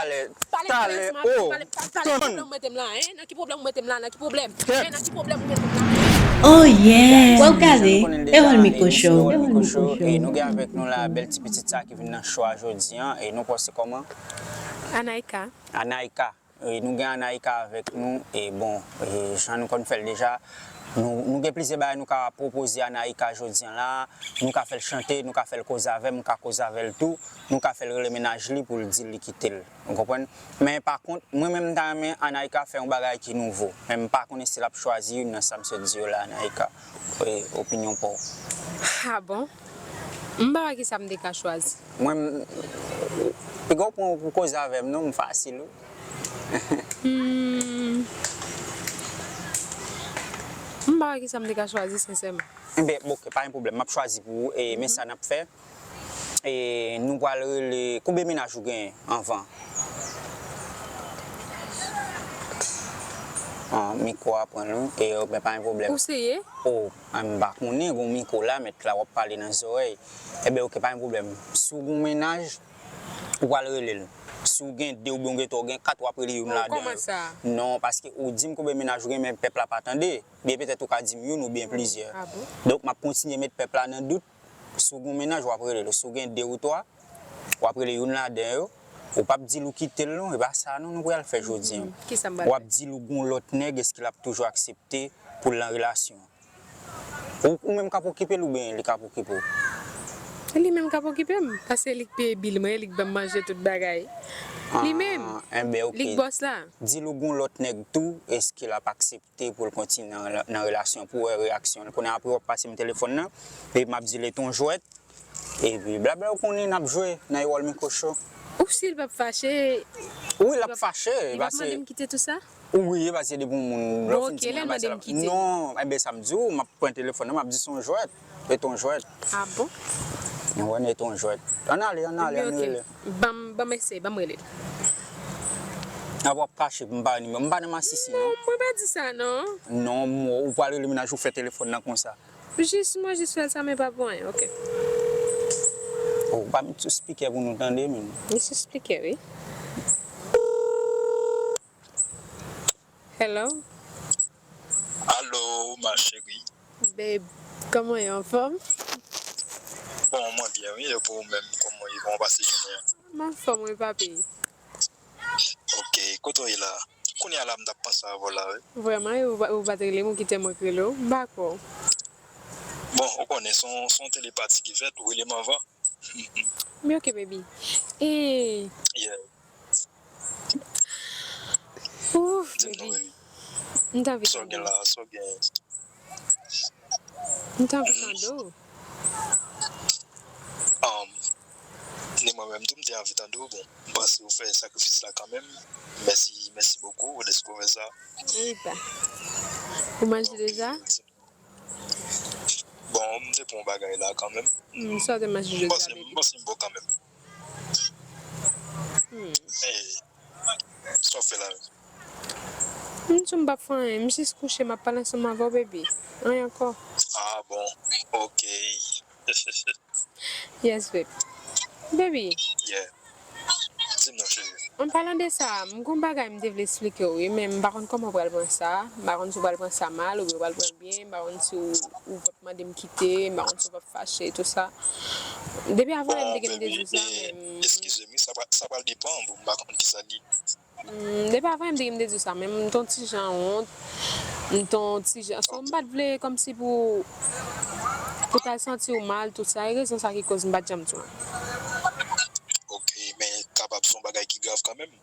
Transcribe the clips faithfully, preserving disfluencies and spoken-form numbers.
Talè, talè, oh, tann. Nan ki pwoblèm ou mete m la, hein? Nan ki pwoblèm ou mete m la? Nan ki pwoblèm? Hein, nan ki pwoblèm ou mete m la? Oh yeah! Wè w gade, Erol Miko Show. E nou gen avèk nou la bèl ti pitit sa ki vin nan show a jodi an. E non pa w se kòman? Anaïka. Anaïka. E nou gen Anaïka avèk nou. E bon, e jan nou konn fè l deja, nou, nou gen plizyè bagay nou ka pwopoze Anaïka jodi an la. Nou ka fè l chante, nou ka fè l koze avè m, m ka koze avè l tou. Nou ka fè l rele mennaj li pou l di l li kite l. Ou konprann? Men pa kont, mwen menm m ta renmen Anaïka fè yon bagay ki nouvo. Men m pa konnen si l ap chwazi youn nan sa m sot di yo la, Anaïka. E, opinyon pa w. Ah bon? M pa wè kisa m te ka chwazi. Mwen, m, piga w pran w pou koze avè m non, m fasil wi. Hmm. M pa wè kisa m te ka chwazi, sensèman. Enben, ok, pa gen pwoblèm. M ap chwazi pou ou. E, men sa n ap fè. E, nou pral rele, konbyen mennaj ou genyen anvan? Ah, mikwo a pran l wi. E, enben, pa gen pwoblèm. Ou serye? Oh, ah, m pa konnen, gon mikwo la, mèt la, w ap pale nan zòrèy. Enben, ok, pa gen pwoblèm. Si w gon mennaj, ou pral rele l. Si w gen de oubyen w gen twa, w gen kat, w ap rele youn ladan yo. Kòman sa? Non, paske ou di m konbyen mennaj ou gen, men pèp la pa tande. Byen petèt ou ka di m youn oubyen plizyè. Ah bon? Donk, m ap kontinye met pèp la nan dout. Si w gen yon mennaj, w ap rele l. Si w gen de ou twa, w ap rele youn ladan yo. Ou p ap di l ou kite l non, e pa sa non nou pral fè jodi an. Kisa m pral fè? W ap di l ou gen yon lòt nèg, èske l ap toujou aksepte pou l nan relasyon an? Ou, ou menm k ap okipe l oubyen li k ap okipe w? Se li menm k ap okipe m, paske li k peye bil mwen, li k ban m manje tout bagay. Li menm. Ah, enben, ok. Li k bòs la. Di l ou gen yon lòt nèg tou, èske l ap aksepte pou l kontinye nan, nan relasyon pou w wè reyaksyon l? Kounye a apre w ap pase m telefòn nan, epi m ap di l e t on jwèt, epi blabla ou konnen n ap jwe nan Erol Miko Show. Ou si l p ap fache? Wi, l ap fache. Li p ap mande m kite tou sa? Wi, paske depi yon moun lè w fin di mwen bagay sa l ap. Bon, ok, lè l mande m kite. Non, enben sa m di w, m ap pran telefòn nan, m ap di s on jwèt. E t on jwèt. Ah bon? Mwen e t on jwèt. Ann ale, ann ale, ann rele. Ban m, ban m eseye, ban m rele l. Apre w ap kache pou m pa nimewo. M pa nan masisi non. Non, mwen pa di sa non. Non, mwen, ou pral rele mennaj ou fè telefòn nan konsa. Jis, mwen jis fè l sa, men pa pou anyen, ok. Ou pa met sou spikè pou nou tande, menm. Li sou spikè, wi. Hello? Alo, ma chérie. Babe, kòman w ye, anfòm? Bon, mwen byen, wi. E pou ou menm, kòman w ye? Kòman w pase jounen an? M anfòm, wi, papi. Ok, kote w ye la? Kounye a la, m t ap panse avè w la, wi. Vrèman, e ou pa, ou pa t rele m, ou kite mwen k rele w? M pa kwè w. Bon, ou konnen, se yon, se yon telepati ki fèt, ou rele m anvan. Men ok, baby. E. Yeah. Ouf, Di m non, baby. baby. M t anvi Sa w tande gen w. La, sa w gen? M t anvi tande w. Um, ni mwen menm tou, m te anvi tande w. Bon, m panse w fè sakrifis la kanmenm. Mèsi, mèsi bokou dèske w fè sa. Wi, pa. Ou manje deja? Bon, m te pran yon bagay la kanmenm. Hmm, sa w te manje M deja, panse, m baby? Panse m bon kanmenm. Hmm. E, sa w fè la? M di w m p ap fè anyen, m jis kouche, m ap pale ansanm avè w, baby. Anyen ankò. Ah bon, ok. Yes, babe. Baby. Yeah. Di m non, cheri. An palan de sa, m gon bagay m te vle esplike w, wi, men m pa konn kòman w pral pran sa. M pa konn si w pral pran sa mal oubyen w pral pran l byen. M pa konn si w, ou p ap mande m kite, m pa konn si w p ap fache, tout sa. Depi avan yè m te gen m te di w sa, men m. Eskize m, wi, sa pral, sa pral depann, bon, m pa konn kisa li. Hmm, depi avan yè m te gen m te di w sa, men m t on ti jan wont. M t on ti jan. So, m pa t vle kòmsi pou, pou w ta santi w mal, tout sa. E rezon sa ki koz m pa t janm di w. Ok, men kapab se yon bagay ki grav kanmenm.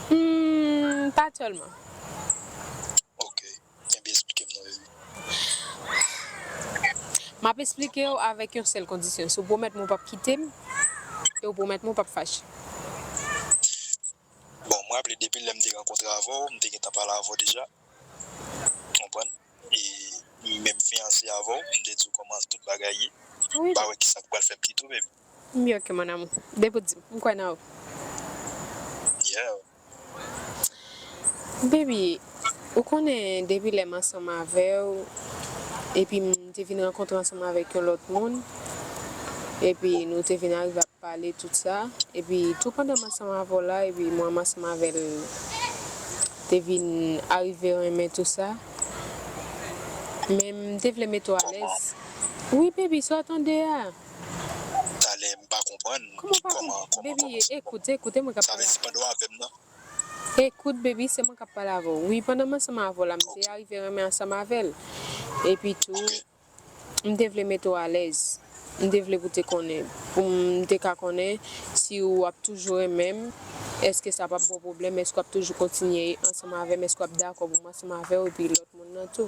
Hmm, pa tèlman. Ok. Ebyen, esplike m non, baby. M ap esplike w avèk yon sèl kondisyon. Si w pwomèt mwen w p ap kite m, e w pwomèt mwen w p ap fache. Bon, m raple depi lè m te rankontre avè w, m te gentan pale avè w deja. Konprann? E menm fiyanse avè w, m te di w kòman tout bagay ye. Wi. M pa wè kisa k pral fèt pito, baby. M byen, ok, mon amour. Depi w di m, m kwè nan ou. Yeah. Baby, ou konnen depi lè m ansanm avè w, epi m te vin rankontre ansanm avèk yon lòt moun, epi nou te vin arive ap pale tout sa, epi tou pandan m ansanm avè w la, epi mwen ansanm avè l te vin arive renmen tout sa, men m te vle mete w alèz. Wi, baby, sa w tande a? Talè, m pa konprann. Kòman w pa konprann? Baby, ekoute, ekoute mwen k ap pale. Sa vle di pandan w avè m nan? Ekoute, baby, se mwen k ap pale avè w. Wi, pandan m ansanm avè w la, m te arive renmen ansanm avè l. Epi tou, m te vle mete w alèz. M te vle pou w te konnen. Pou m te ka konnen si w ap toujou renmen m, èske sa p ap ba w pwoblèm, èske w ap toujou kontinye ansanm avè m, èske w ap dakò pou m ansanm avè w epi lòt moun nan tou.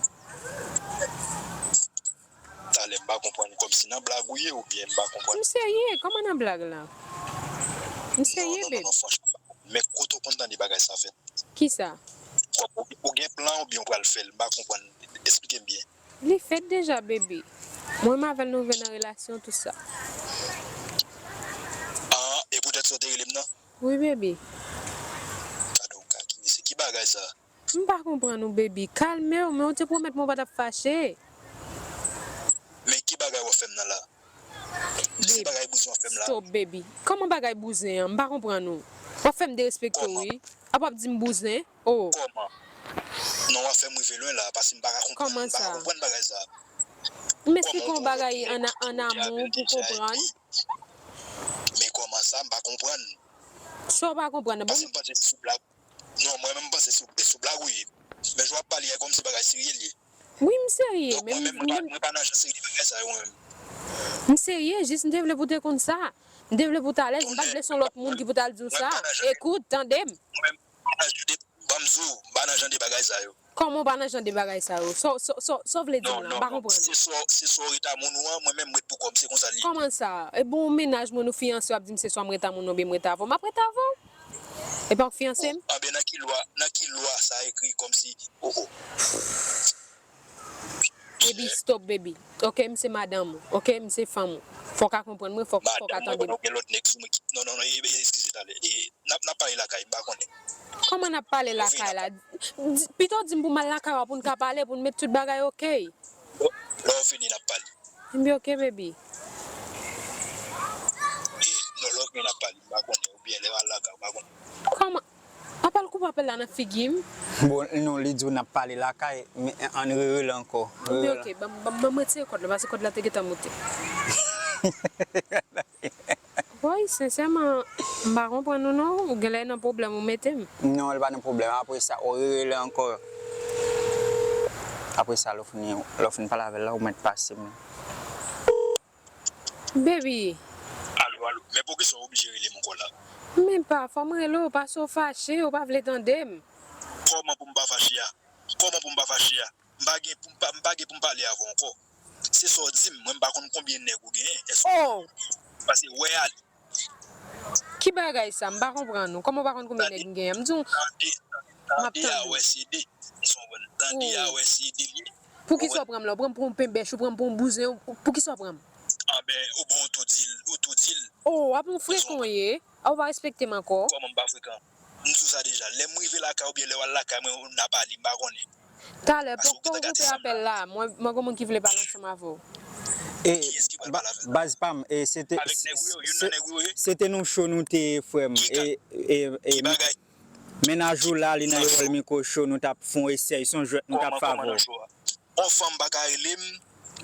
Talè, m pa konprann, kòmsi nan blag ou ye oubyen m pa konprann. M serye, kòman nan blag la? M serye, baby. Non, non, non, franchman, men kote w konn tande bagay sa fèt? Kisa? Ou gen plan oubyen w pral fè l? M pa konprann. Esplike m byen. Li fèt deja, baby. Mwen menm avè l nou rive nan relasyon, tout sa. Ah, e poutèt sa w te rele m nan? Wi, baby. Gade yon kaki, mesye. Ki bagay sa? M pa konprann ou, baby. Kalme w, men ou te pwomèt mwen w pa t ap fache. Men ki bagay w ap fè m nan la? Se bagay bouzen w ap fè m la? Stop, baby. Kòman bagay bouzen an? M pa konprann ou. W ap fè m derespekte w, wi. Apa w ap di m bouzen? Oh. Kòman? Non, w ap fè m rive lwen la, paske m pa ka konprann, m pa ka konprann bagay sa. M esplike w bagay an, an amou pou w konprann. Men kòman sa, m pa konprann. Sa w pa konprann nan? Paske m panse se sou blag. Non, mwen menm m panse se sou blag ou ye. Men jan w ap pale a, kòmsi bagay serye l ye. Wi, m serye, men m, men m, mwen pa nan jan serye bagay sa yo, mwen menm. M serye, jis m te vle pou w te konn sa. M te vle pou w t alèz, m pa t vle se yon lòt moun ki pou t al di w sa. Ekout, tande m. Mwen menm, m pa nan jan de, ban m di w, m pa nan jan de bagay sa yo. Kòman w pa nan jan de bagay sa yo? Sa, sa, sa, sa w vle di m la? M pa konprann. Se sa, se sa w ret a moun ou an, mwen menm m ret pou kò m, se konsa l ye. Kòman sa? E bon, mennaj mwen, nou fiyanse, w ap di m se swa m ret a moun ou oubyen m ret avè w, m ap ret avè w. Epa w k fiyanse m? Anben nan ki lwa, nan ki lwa sa ekri kòmsi, oh, oh. Baby, stop, baby. Ok, m se madanm ou. Ok, m se fanm ou. Fò w ka konprann mwen, fò, fò w ka tande m. Madanm mwen, ou gen lòt nèg sou mwen ki, non, non, non, e, e, eskize talè. E, n ap, n ap pale lakay, m pa konnen. Kòman n ap pale lakay la? Pito w di m pou m al lakay ou a pou n ka pale, pou n met tout bagay ok. Lè w vini, n ap pale. Ebyen, ok, baby. E, lè, lè w vini, n ap pale. M pa konnen. Oubyen lè w al lakay ou, m pa konnen. Kòman? Apa l koupe apèl la nan figi m? Bon, non, li di w n ap pale lakay, men ann rerele ankò. Ebyen, ok, ban m, ban m, ban m retire kòd la, paske kòd la te gentan moute. Woy, sensèman, m pa konprann ou non. Ou genlè nan pwoblèm ou mete m. Non, li pa nan pwoblèm. Apre sa, ou rerele ankò. Apre sa, lè w fin, lè w fin pale avè l la, ou mèt pase m. Baby. Alo, alo. Men poukisa w oblije rele m ankò la? Men pa, fò m rele w, paske w fache, ou pa vle tande m. Kòman pou m pa fache a? Kòman pou m pa fache a? M pa gen pou m pa, m pa gen pou m pale avè w ankò. Se sa w di m, mwen m pa konn konbyen nèg ou genyen. Èske w konprann? Paske wè ale. Ki bagay sa? M pa konprann ou. Kòman w pa konn konbyen nèg m genyen? M di w. Tande, tande, tande a wè se de. Èske w konprann? Tande a wè se de li ye. Poukisa w pran m la? W pran m pou yon penbèch, w pran m pou yon bouzen, poukisa w pran m? Anben, ou bon, ou tou di l, ou tou di l. Oh, w ap yon frekan w ye. A ou pa respekte m ankò? Kòman m pa frekan? M di w sa deja. Lè m rive lakay ou byen lè w al lakay mwen, n a pale, m pa konnen. Talè, poko koupe apèl la. Mwen, mwen gen moun ki vle pale ansanm avè w. E, baz pa m, e, se te, se te nan show nou te ye, frè m. E, e, e, mennaj ou la, li nan rewòl mikwo show, nou t ap fè yon esèy, se yon jwèt nou t ap fè avè w. Yon fanm pa ka rele m,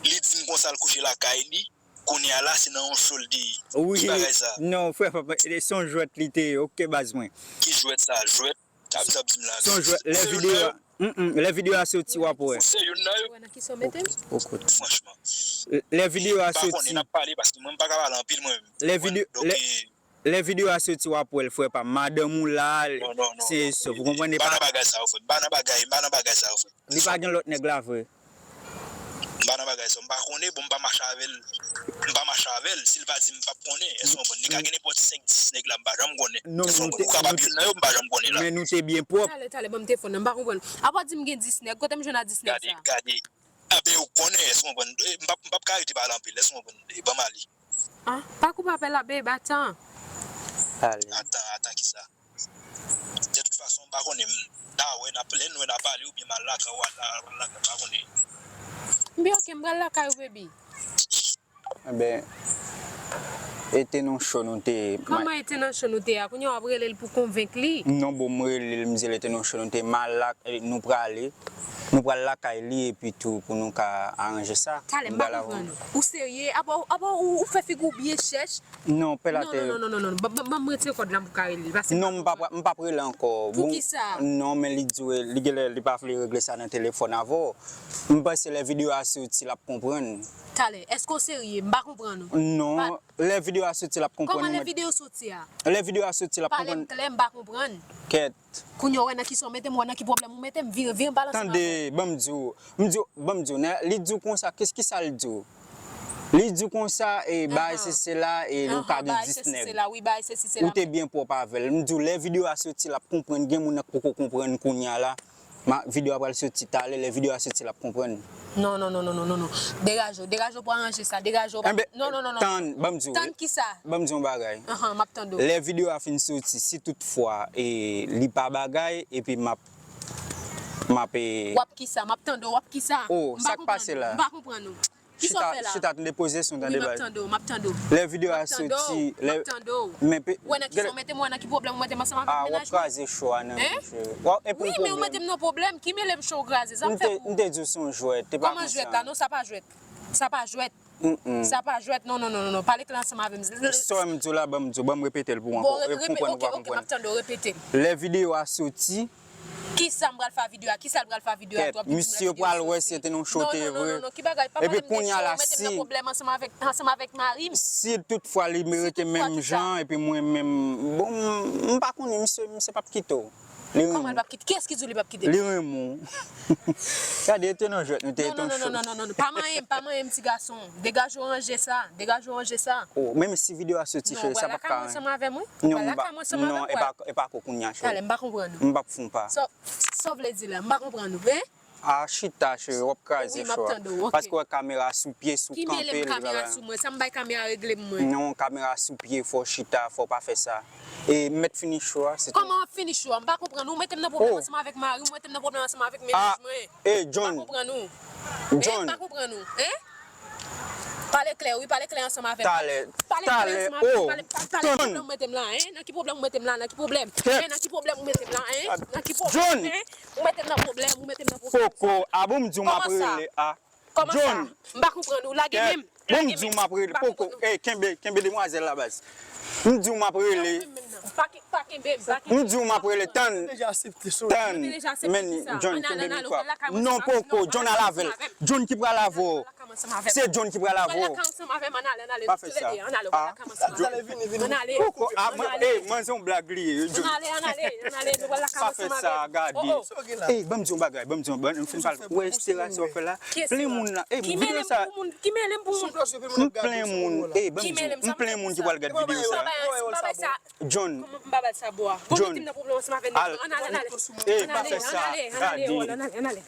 li di m konsa l kouche lakay li. Kounye a la, se nan yon show l te ye. Ki bagay sa? Non, frè, papa, se yon jwèt li te ye, oke, baz mwen. Ki jwèt sa? Jwèt? Sa w ap di m la? Se yon jwèt. Lè videyo a, mm, mm, lè videyo a soti, w ap wè. Ou se youn nan yo? Wè nan ki sa w mete m? Franchman. Lè videyo a soti. M pa konnen, n ap pale, paske mwen, m pa ka pale anpil, mwen menm. Lè videyo, lè, lè videyo a soti, w ap wè l, frè pa m. Madanm ou la, se sof. Ou konprann? M pa nan bagay sa yo, frè. M pa nan bagay, m pa nan bagay sa yo, frè. Li pa gen lòt nèg la vre. M pa nan bagay sa, m pa konnen, bon, m pa mache avè l. M pa mache avè l, si l pa di m, m p ap konnen. Èske w konprann? Li ka gen nenpòt senk, dis nèg la, m pa janm konnen. Èske w konprann? Ou kapab youn nan yo, m pa janm konnen la. Men nou te byen pwòp. Talè, talè, ban m telefòn nan, m pa konprann. Apa w di m gen dis nèg, kote m jwenn a dis nèg sa? Gade, gade. Anben, ou konnen, èske w konprann? E, m p ap, m p ap ka rete pale anpil, èske w konprann? E, ban m ale. Ah, pa koupe apèl la, babe, atan. Ale. Atan, atan kisa? De tout fason, m pa konnen, m ta wè, n ap, lè n wè n a pale, oubyen m al lakay ou, al, al, al lakay, m pa konnen. Ebyen, oke, m pral lakay ou, baby. Enben, E te nan cho nou te. Kòman e te nan cho nou te a? Kounye a w ap rele l pou konvenk li? Non, bon, m rele l, m di l e te nan cho nou te. M al la, e, nou prale. Nou pral lakay li epi tou pou nou ka aranje sa. Talè, m pa konprann ou. Ou serye? Apa, apa ou, ou fè figi w byen chèch? Non, pè la te. Non, non, non, non, non, non. Ban, ban, ban m retire kòd la pou ka rele l. Pase m pa konprann. Non, m p ap, m p ap rele ankò. Poukisa? Non, men li di w, li genlè, li pa vle regle sa nan telefòn avè w. M panse lè videyo a soti, l ap konprann. Talè, èske w serye? M pa konprann ou. Non, lè videyo a soti, l ap konprann. Kòman lè videyo soti a? Lè videyo a soti, l ap konprann. Pale m klè, m pa konprann. Kèt. Kounye a w wè nan ki sa w mete m, w wè nan ki pwoblèm ou mete m, vire, vire m pale ansanm avè w. Tande, ban m di w, m di w, ban m di w, nan, li di w konsa, kis, kisa l di w? Li di w konsa, e, bagay sesi sela, e, ou ka di disnèg. Ou te byen pwòp avè l. M di w, lè videyo a soti, l ap konprann, gen moun nan k poko konprann kounye a la. Ma, videyo a pral soti talè, lè videyo a soti, l ap konprann. Non, non, non. Degaje w, degaje w pou aranje sa, degaje w. Enben, non, non, non, non. Tann, ban m di w. Tann kisa? Ban m di w yon bagay. Ahan, m ap tande w. Lè videyo a fin soti, si toutfwa, e, li pa bagay, epi m ap, m ap, e. W ap kisa? M ap tande w, w ap kisa? Oh, sa k pase la? M pa konprann ou. Kisa w fè la? Chita, chita, tande, poze sou, tande, baz. Wi, m ap tande w, m ap tande w. Lè videyo a soti, lè. M ap tande w. Men pe. Ou wè nan ki sa w mete m, ou wè nan ki pwoblèm ou mete m ansanm avè mennaj mwen? A, w ap kraze cho a, non, mesye. Wi, men ou mete m nan pwoblèm. Ki mele m cho ou kraze? Sa m fè pou ou? M te, m te di w se yon jwèt, te pa konsa. Kòman jwèt la? Non, sa pa jwèt. Sa pa jwèt. Sa pa jwèt, non, non, non, non, non. Pale klè ansanm avè m. Sa m di w la, ban m di w, ban m repete l pou ou ankò. Bon, e, konprann ou pa konprann. Ok, m ap tande w, repete l. Lè videyo a soti. Kisa m pral fè a videyo a? Kisa l pral fè a videyo a tou? Kèt, misye pral wè si se te nan cho te ye vre. Non, non, non, non, ki bagay? Epi kounye a la, si, mete m nan pwoblèm ansanm avèk, ansanm avèk mari m. Si toutfwa li rete menm jan, epi mwen menm, bon, m, m pa konnen, misye, misye p ap kite w. Li renmen w. Kòman l p ap kite? Kiyès ki di w li p ap kite m? Li renmen w. Gade, e te nan jwèt, nou te, e te yon cho. Non, non, non, non, non, non, non. Pa manyen m, pa manyen m, ti gason. Degaje w, ranje sa, degaje w, ranje sa. Oh, menm si videyo a soti, cheri, sa p ap ka anyen. Non, ou pral lakay mwen ansanm avè m, wi. Non, m pa, non, e pa, e pa ko kounye a, cheri. Talè, m pa konprann ou. M p ap fè yon pa. Sa, sa w vle di la? M pa konprann ou, en? A, chita, cheri, w ap kraze cho a. Wi, m ap tande w, ok. Paske w wè kamera sou pye, sou kanpe, li pa. Ki mele m kamera sou mwen? Sa m bay kamera regle m mwen? Non, kamera sou pye, fò w chita, fò w pa fè sa. E m mèt fini cho a, se tou. Kòman w ap fini cho a? M pa konprann ou. Ou mete m nan pwoblèm ansanm avèk mari m, ou mete m nan pwoblèm ansanm avèk mennaj mwen. Ah, eh, John. M pa konprann ou. John. Eh, m pa konprann ou. Eh? Pale klè, wi, pale klè ansanm avè m. Talè, talè, oh, pale, pale, pale, pale, nan ki pwoblèm ou mete m la, en? Nan ki pwoblèm ou mete m la? Nan ki pwoblèm? Eh, nan ki pwoblèm ou mete m la, en? Nan ki pwoblèm, en? Ou mete m nan pwoblèm, ou mete m nan pwoblèm. Poko, a bon, m di w m ap rele, a. Kòman sa? John. M pa konprann ou, lage men m. Bon, m di w m ap rele, poko, eh, kenbe, kenbe demwazèl la, baz. M di w m ap rele. Pa ke-, pa kenbe m, pa kenbe m. M di w m ap rele, tann, tann, men John, kenbe mikwo a. Non, poko, John al avè l. John ki pral avè w. Se John ki pral avè w. Pa fè sa. Ah, John. Poko, ah, man, eh, manzè yon blag li ye, John. Pa fè sa, gade. Eh, ban m di yon bagay, ban m di yon, ban m fin pale. Ou wè estera sa w fè la? Plen moun la. Eh, videyo sa. M plen moun. Eh, ban m di yon, m plen moun ki pral gad videyo sa. John. John. Al. Eh, pa fè sa, gade.